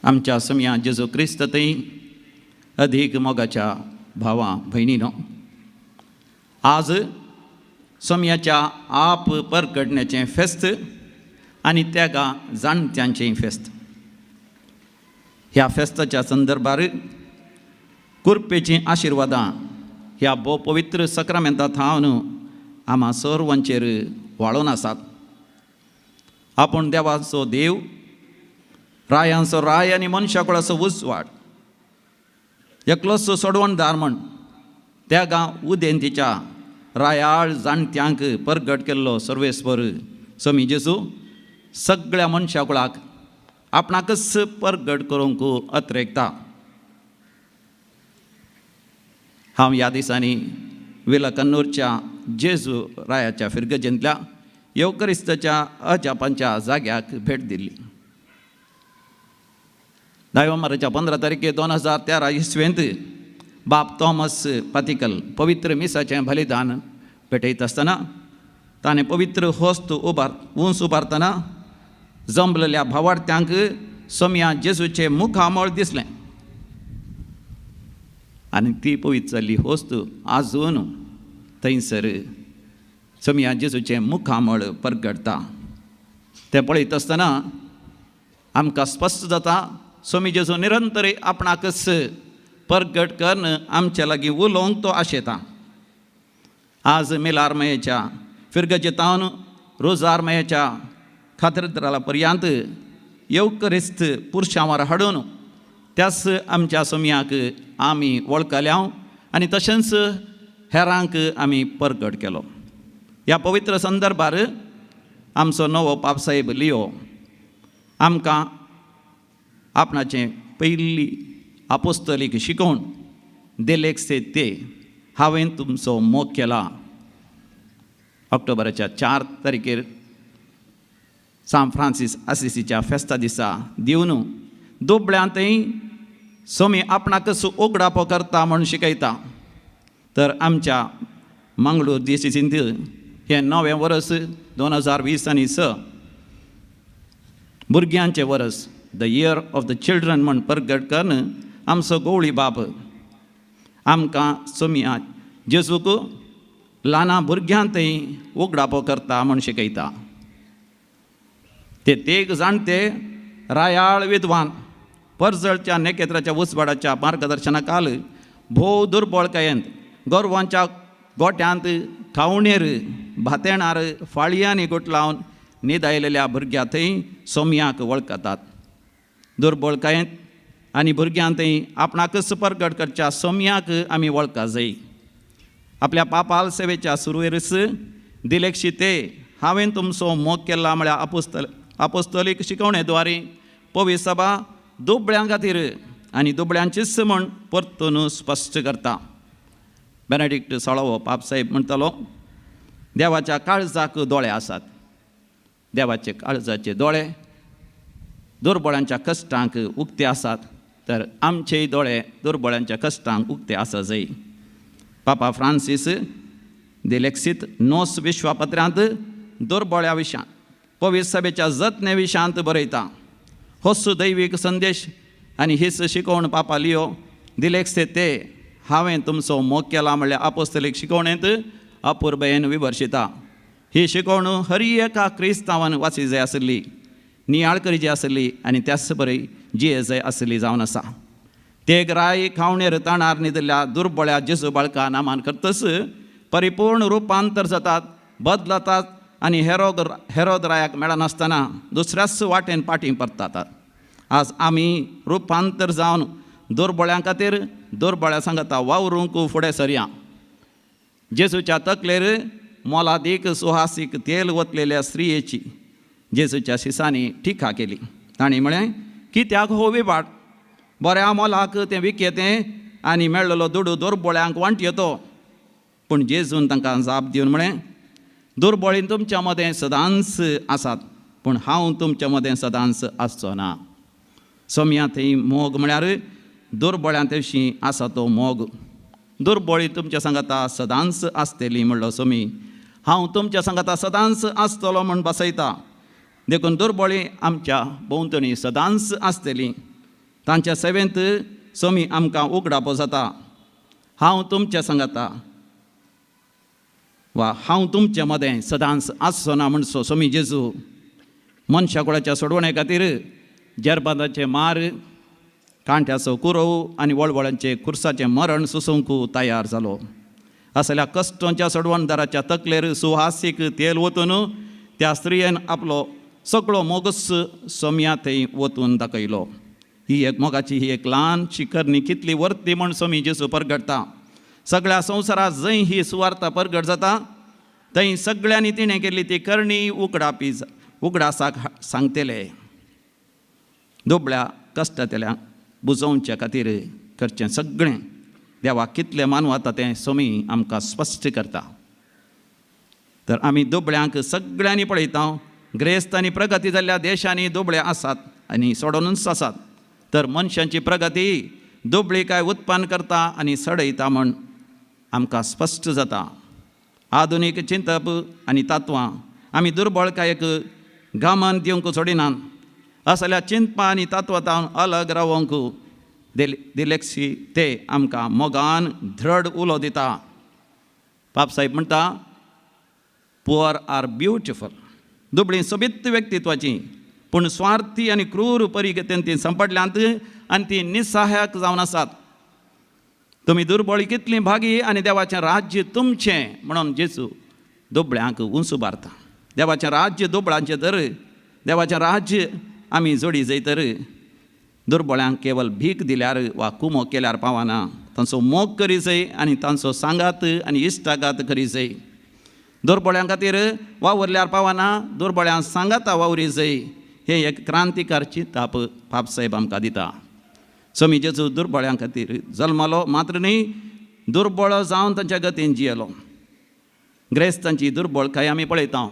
आमच्या समया जेजू क्रिस्त थंय अधीक मोगाच्या भावा भयणीनो, आज समयाच्या आप परगडण्याचें फेस्त आनी त्यागा जाणट्यांचें फेस्त. ह्या फेस्ताच्या संदर्भार कुर्पेचीं आशिर्वादां ह्या भोव पवित्र सक्रामेंता थावन आमा सर्वांचेर वाळोवन आसात. आपूण देवाचो देव, रायांचो राय आनी मनशा कुळाचो उजवाड, एकलोच सोडवणदार म्हण त्या गांव उदेंतीच्या रायाळ जाणट्यांक परगट केल्लो सर्वेस्वर समी जेजू सगळ्या मनशा कुळाक आपणाकच परगट करूंक अत्रेकता. हांव ह्या दिसांनी विलकन्नूरच्या जेजू रायाच्या फिरगजेंतल्या येवकरिस्ताच्या अजापांच्या जाग्याक भेट दिल्ली. नोव्हेंबराच्या 15 तारखे 2013 इसवेंत बाप थॉमस पातिकल पवित्र मिसाचें बलिदान भेटयता आसतना ताणें पवित्र होस्त उबार उंच उबारतना जमलेल्या भावार्थ्यांक सोमया जेजूचें मुखामळ दिसलें आनी ती पवित्र जाल्ली होस्त आजून थंयसर सोमया जेजूचें मुखामळ परगडटा. तें पळयत आसतना आमकां स्पश्ट जाता सोमी जेजू निरंतर आपणाकच परगट करून आमचे लागीं उलोवंक तो आशेता. आज मिलारमयेच्या फिरगजेतावन रोजारमयेच्या खात्रेद्राला पर्यांत येवकरिस्त पुरशांवार हाडून त्याच आमच्या सोमयाक आमी वळखल्या आनी तशेंच हेरांक आमी परगट केलो. ह्या पवित्र संदर्भार आमचो नवो पापसाहेब लियो आमकां आपणाचें पयली आपोस्तलीक शिकोवन दिलेक्से ते हांवें तुमचो मोग केला. ऑक्टोबराच्या 4 तारखेर सांत फ्रांसीस आसिसीच्या फेस्ता दिसा दिवन दुबळ्यांतय सोमी आपणाकच उगडापो करता म्हूण शिकयता. तर आमच्या मंगळूर दिसींत हें नवें वर्स 2020 आनी 6 भुरग्यांचें वर्स, the year of the children म्हण परगट करून आमचो गवळी बाब आमकां सोमया जेजूक ल्हाना भुरग्यांतय उगडापो करता म्हूण शिकयता. ते तेग जाणटे रायाळ विद्वान परजळच्या नेकेत्राच्या उजवाडाच्या मार्गदर्शनाखाल भोव दुर्बळकायेंत गोरवांच्या गोट्यांत खावणेर भातेणार फाळयांनी गुटलावन न्हिदायलेल्या भुरग्यां थंय सोमयाक वळखतात. दुर्बळकायेंत आनी भुरग्यां थंय आपणाकच परगट करच्या सोमयाक आमी वळखा जाय. आपल्या पापाल सेवेच्या सुरवेरच दिलेक्षी ते हांवें तुमचो मोग केला म्हळ्यार आपोस्तलीक शिकवणे द्वारे पवित्र सभा दुबळ्यां खातीर आनी दुबळ्यांचीच म्हण परतून स्पश्ट करता. बेनेडिक्ट 16वो पापसाहेब म्हणटालो, देवाच्या काळजाक दोळे आसात, देवाचे काळजाचे दोळे दुर्बळ्यांच्या कश्टांक उक्ते आसात, तर आमचेय दोळे दुर्बळ्यांच्या कश्टांक उक्ते आसा जाय. पापा फ्रांसीस दिलेक्सीत नोस विश्वापत्र्यांत दुर्बळ्या विशांत पवित्र सभेच्या जतने विशांत बरयता. होच दैवीक संदेश आनी हीच शिकवण पापा लियो दिलेक्से ते हांवें तुमचो मोग केला म्हणल्यार आपोस्तलीक शिकवणेंत अपुरबयेन विवर्शिता. ही शिकवण हर एका क्रिस्तांवान वाची जाय आसली, नियाळ करी जाय आसली आनी त्याच बरी जिये जाय आसली जावन आसा. ते राय खावणेर ताणार न्हिदिल्ल्या दुर्बळ्या जेजू बाळका नामान करतच परिपूर्ण रुपांतर जातात, बदलतात आनी हेरोद रायाक मेळनासतना दुसऱ्याच वाटेन पाटी परतात. आज आमी रुपांतर जावन दुर्बळ्यां खातीर दुर्बळ्या सांगता वावरूंक फुडें सरया. जेजूच्या तकलेर मोलादीक सुहासीक तेल वतलेल्या स्त्रियेची जेजूच्या शिसांनी टिका केली. तांणी म्हळें, कित्याक हो विवाट, बऱ्या मोलाक तें विकयतें आनी मेळ्ळलो दुडू दुर्बळ्यांक वांटयेतो. पूण जेजून तांकां जाप दिवन म्हळें, दुर्बळी तुमच्या मदें सदांच आसात, पूण हांव तुमच्या मदें सदांच आसचो ना. सोमया थंय मोग म्हळ्यार दुर्बळ्यां तशी आसा तो मोग. दुर्बळी तुमच्या सांगाता सदांच आसतली म्हणलो सोमी, हांव तुमच्या सांगाता सदांच आसतलो म्हूण बसयता. देखून दुर्बळी आमच्या भोंवतणी सदांच आसतली. तांच्या सेवेंत सोमी आमकां उगडापो जाता. हांव तुमच्या सांगाता वा हांव तुमचे मदें सदांच आसचो ना म्हणसो सोमी जेजू मनशा कुळाच्या सोडवणे खातीर जेरबादाचे मार, कांट्याचो कुरोव आनी वळवळांचे खुर्साचें मरण सोसूंक तयार जालो. असल्या कश्टांच्या सोडवणदाराच्या तकलेर सुहासीक तेल वतून त्या स्त्रियेन आपलो सगळो मोगूच सोम्या थंय वतून दाखयलो. ही एक मोगाची ही एक ल्हानशी करणी कितली वर्ती म्हण सोमी जेजू परगटता. सगळ्या संवसारात जंय ही सुवार्ता परगट जाता थंय सगळ्यांनी तिणें केल्ली ती करणी उगडापी उगडासाक सांगतले. दुबळ्या कश्टांतल्या बुजोवच्या खातीर करचें सगळें देवाक कितलें मानवता तें सोमी आमकां स्पश्ट करता. तर आमी दुबळ्यांक सगळ्यांनी पळयता. ग्रेस्त आनी प्रगती जाल्ल्या देशांनी दुबळे आसात आनी सोडोनूच आसात. तर मनशांची प्रगती दुबळी काय उत्पन्न करता आनी सडयता म्हण आमकां स्पश्ट जाता. आधुनीक चिंतप आनी तत्वां आमी दुर्बळकायेक गमन दिवंक सोडिनात. असल्या चिंतपां आनी तत्वां अलग रावंक दिलेक्सी ते आमकां मोगान धड उलो दिता. पापसाहेब म्हणटा, पुअर आर ब्युटिफूल. दुबळीं सोबीत व्यक्तित्वाची पूण स्वार्थी आनी क्रूर परिगतेन ती सांपडल्यांत आनी ती निसहायक जावन आसात. तुमी दुर्बळी कितलीं भागी आनी देवाचें राज्य तुमचें म्हणून जेजू दुबळ्यांक उंच उबारता. देवाचें राज्य दुबळांचें तर देवाचें राज्य आमी जोडी जय तर दुर्बळ्यांक केवल भीक दिल्यार वा कुमोक केल्यार पावना. तांचो मोग करी जाय आनी तांचो सांगात आनी इश्टागात करी जाय. दुर्बळ्यां खातीर वावुरल्यार पावना, दुर्बळ्यां सांगाता वावरी जाय. हें एक क्रांतिकार चिंताप पापसाहेब आमकां दिता. सोमी जेजू दुर्बळ्यां खातीर जल्मलो मात्र न्ही, दुर्बळ जावन तांच्या गतीन जियेलो. ग्रेस्तांची दुर्बळकाय आमी पळयता.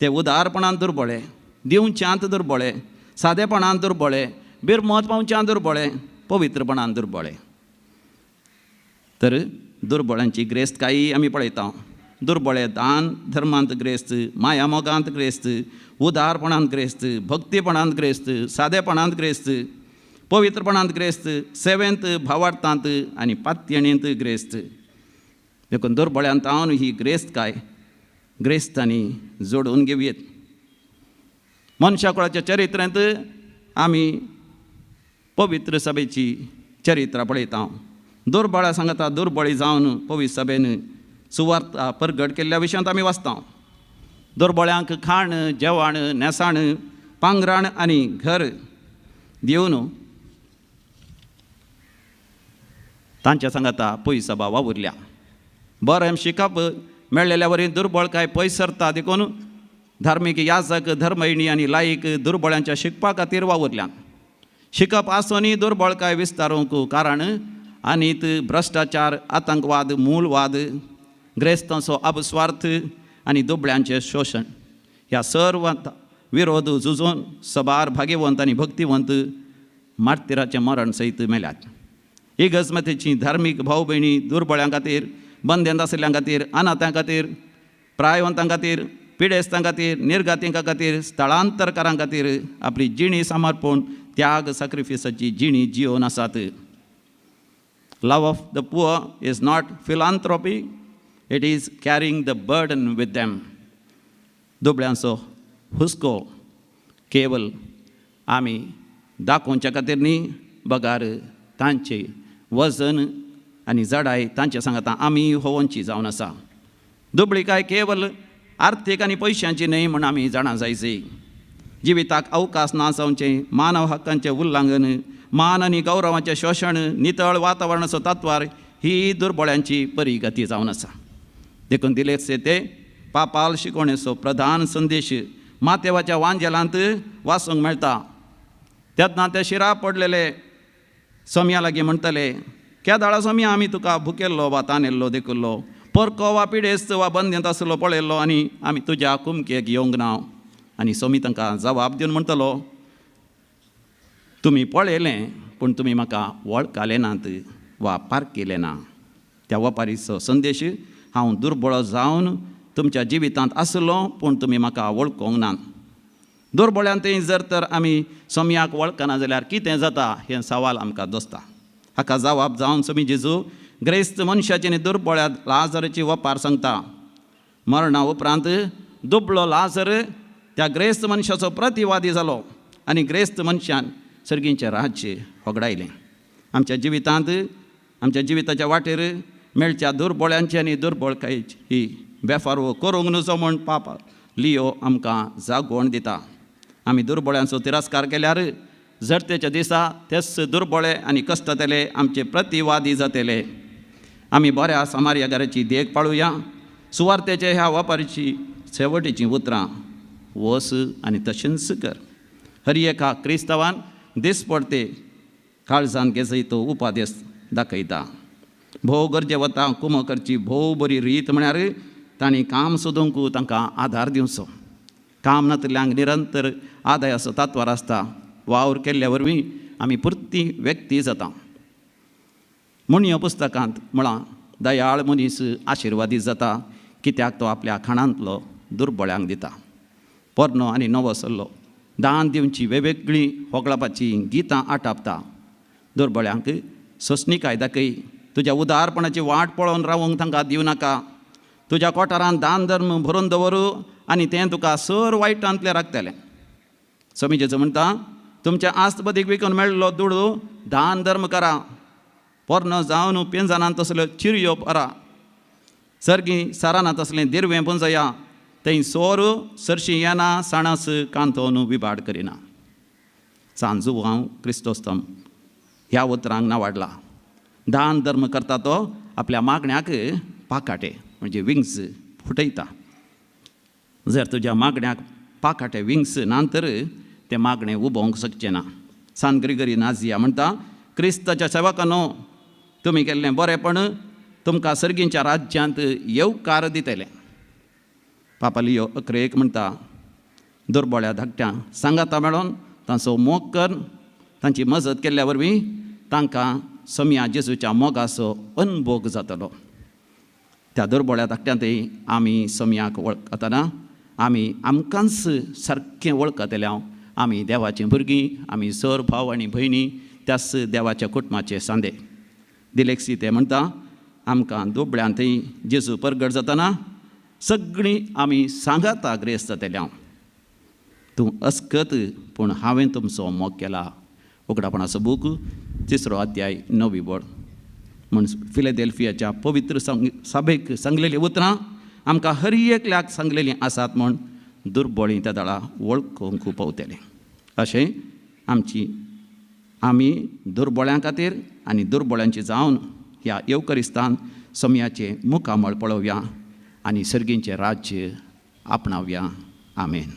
ते उदारपणान दुर्बळे, दिवच्यांत दुर्बळे, सादेपणान दुर्बळे, बिरमत पावच्यान दुर्बळे, पवित्रपणान दुर्बळे. तर दुर्बळ्यांची ग्रेस्तकाय आमी पळयता. दुर्बळे दान धर्मांत ग्रेस्त, माया मोगांत ग्रेस्त, उदारपणांत ग्रेस्त, भक्तीपणांत ग्रेस्त, सादेपणांत ग्रेस्त, पवित्रपणांत ग्रेस्त, सेवेंत, भावार्थांत आनी पातयणींत ग्रेस्त. देखून दुर्बळ्यांत हांव ही ग्रेस्तकाय ग्रेस्तांनी जोडून घेवयेत. मनशाकुळाच्या चरित्रेंत आमी पवित्र सभेची चरित्रां पळयता. दुर्बळा सांगता दुर्बळी जावन पवित्र सभेन सुवार्ता परगट केल्ल्या विशयांत आमी वाचता. दुर्बळ्यांक खाण, जेवण, न्हेसाण, पांगराण आनी घर दिवन तांच्या सांगाता पयसभा वावुरल्या. बरें शिकप मेळ्ळेल्या वरी दुर्बळ काय पयस सरता देखून धार्मीक याजक, धर्मयणी आनी लायक दुर्बळ्यांच्या शिकपा खातीर वावुरल्यान. शिकप आसूनय दुर्बळ काय विस्तारूंक कारण आनी भ्रश्टाचार, आतंकवाद, मूलवाद, ग्रेस्तांचो अपस्वार्थ आनी दुबळ्यांचें शोशण ह्या सर्व विरोध झुजून सबार भाग्यवंत आनी भक्तिवंत मार्तिराचें मरण सयत मेल्यात. इगर्जमतेची धार्मीक भाव भयणी दुर्बळ्यां खातीर, बंद्यांत आशिल्ल्यां खातीर, अनाथां खातीर, प्रायवंतां खातीर, पिडेस्तां खातीर, निर्गातींका खातीर, स्थळांतरकारां खातीर आपली जिणी समर्पण, त्याग, सॅक्रिफिसाची जिणी जियोवन आसात. Love of the poor is not philanthropy, it is carrying the burden with them. दुबळ्यांचो हुस्को केवल आमी दाखोवच्या खातीर न्ही, बगार तांचे वजन आनी जडाय तांचे सांगाता आमी होवोनची जावन आसा. दुबळी काय केवल आर्थीक आनी पयशांची न्हय म्हूण आमी जाणा जायची. जिविताक अवकाश ना जावचें, मानव हक्कांचें उल्लंघन, मान आनी गौरवाचें शोशण, नितळ वातावरणाचो तत्वार ही दुर्बळ्यांची परिगती जावन आसा. देखून दिलेसे ते पापाल शिकवणेचो प्रधान संदेश मातेवाच्या वांजेलांत वाचूंक मेळटा. तेन्ना ते शिरा पडलेले सोम्या लागीं म्हणटले, केदाळा सोम्या आमी तुका भुकेल्लो वा तानेल्लो देखिल्लो, परको वा पिडेस्त वा बंदेंत आसलो पळयल्लो आनी आमी तुज्या कुमकेक येवंक ना. आनी सोमी तांकां जबाब दिवन म्हणटलो, तुमी पळयलें पूण तुमी म्हाका वळखाले नात वा पारखिलें ना. त्या वपारीचो संदेश, हांव दुर्बळ जावन तुमच्या जिवितांत आसलो पूण तुमी म्हाका वळखूंक नात. दुर्बळ्यांतय जर तर आमी सोमयाक वळखना जाल्यार कितें जाता हें सवाल आमकां दोसता. हाका जवाब जावन सोमी जेजू ग्रेस्त मनशाची आनी दुर्बळ्या लाजराची वपार सांगता. मरणा उपरांत दुबळो लाजर त्या ग्रेस्त मनशाचो प्रतिवादी जालो आनी ग्रेस्त मनशान सर्गींचें राज्य होगडायलें. आमच्या जिवितांत, आमच्या जिविताच्या वाटेर मेळच्या दुर्बळ्यांची आनी दुर्बळकायेची ही बेफारवो करूंक नुजो म्हूण पाप लियो आमकां जागवण दिता. आमी दुर्बळ्यांचो तिरस्कार केल्यार झडतेच्या दिसा तेच दुर्बळे आनी कश्टतले आमचे प्रतिवादी जातले. आमी बऱ्या समार्यागाराची देख पाळुया. सुवार्थेचे ह्या वापारीची शेवटीचीं उतरां वस आनी तशेंच कर. हर एका क्रिस्तांवान दिसपडते काळजान घेजय तो उपादेश दाखयता. भोव गरजे वता कुमो करची भोव बरी रीत म्हळ्यार तांणी काम सोदूंक तांकां आदार दिवचो. काम नातिल्ल्यांक निरंतर आदायाचो तात्वार आसता. वावर केल्ल्या वरवीं आमी पुरती व्यक्ती जाता. म्हणयो पुस्तकांत म्हळां, दयाळ मनीस आशिर्वादीत जाता कित्याक तो आपल्या खाणांतलो दुर्बळ्यांक दिता. पोरनो आनी नवो सल्लो दान दिवची वेगवेगळीं होगळापाचीं गितां आटापता. दुर्बळ्यांक सोंसणीकाय दाखय. तुज्या उदारपणाची वाट पळोवन रावूंक तांकां दिवं नाका. तुज्या कोठारान दान धर्म भरून दवरू आनी तें तुका सर वायटांतलें राखतलें. समीजेचो म्हणटा, तुमच्या आस्तबदीक विकून मेळ्ळो दुडू दान धर्म करा. पोरनो जावन पिंजनान तसल्यो चिरयो परा सर्गी साराना तसलें दिरवें पुंजया. थंय सोर सरशी येना साणस कांतोन विबाड करिना. सांजू हांव क्रिस्तोस्तम ह्या उतरांक नावाडला. दान धर्म करता तो आपल्या मागण्याक पाकाटे म्हणजे विंग्स फुटयता. जर तुज्या मागण्याक पाकाटे विंग्स ना तर तें मागणें उबोवंक शकचें ना. सान ग्रिगरी नाजिया म्हणटा, क्रिस्ताच्या सेवकानो तुमी केल्लें बरेंपण तुमकां सर्गींच्या राज्यांत येवकार दितलें. पापालियो अकरेक म्हणटा, दुर्बळ्या धाकट्यां सांगाता मेळोन तांचो मोग कर, तांची मजत केल्ल्या वरवीं तांकां सम्या जेजूच्या मोगाचो अनभोग जातलो. त्या दुर्बळ्या धाकट्यांतय आमी सम्याक वळखतना आमी आमकांच सारकें वळखतले. हांव आमी देवाचीं भुरगीं, आमी सर भाव आनी भयणी त्याच देवाच्या कुटुंबाचे सांदे. दिलेक्सी ते म्हणटा, आमकां दुबळ्यांतय जेजू परगट जातना सगळीं आमी सांगाता ग्रेस्त जातले. हांव तूं अस्कत पूण हांवें तुमचो मोग केला. उगडापणाचो बूक 3 अध्याय 9 वळ. म्हूण फिलाडेल्फियाच्या पवित्र सभेक सांगलेलीं उतरां आमकां हर एकल्याक सांगलेलीं आसात म्हूण दुर्बळीं त्या दळा वळखूंक पावतलें. अशें आमची आमी दुर्बळ्यां खातीर आनी दुर्बळ्यांची जावन ह्या येवकरिस्तान समयाचें मुखामळ पळोवया आनी सर्गींचें राज्य आपणावया. आमेन.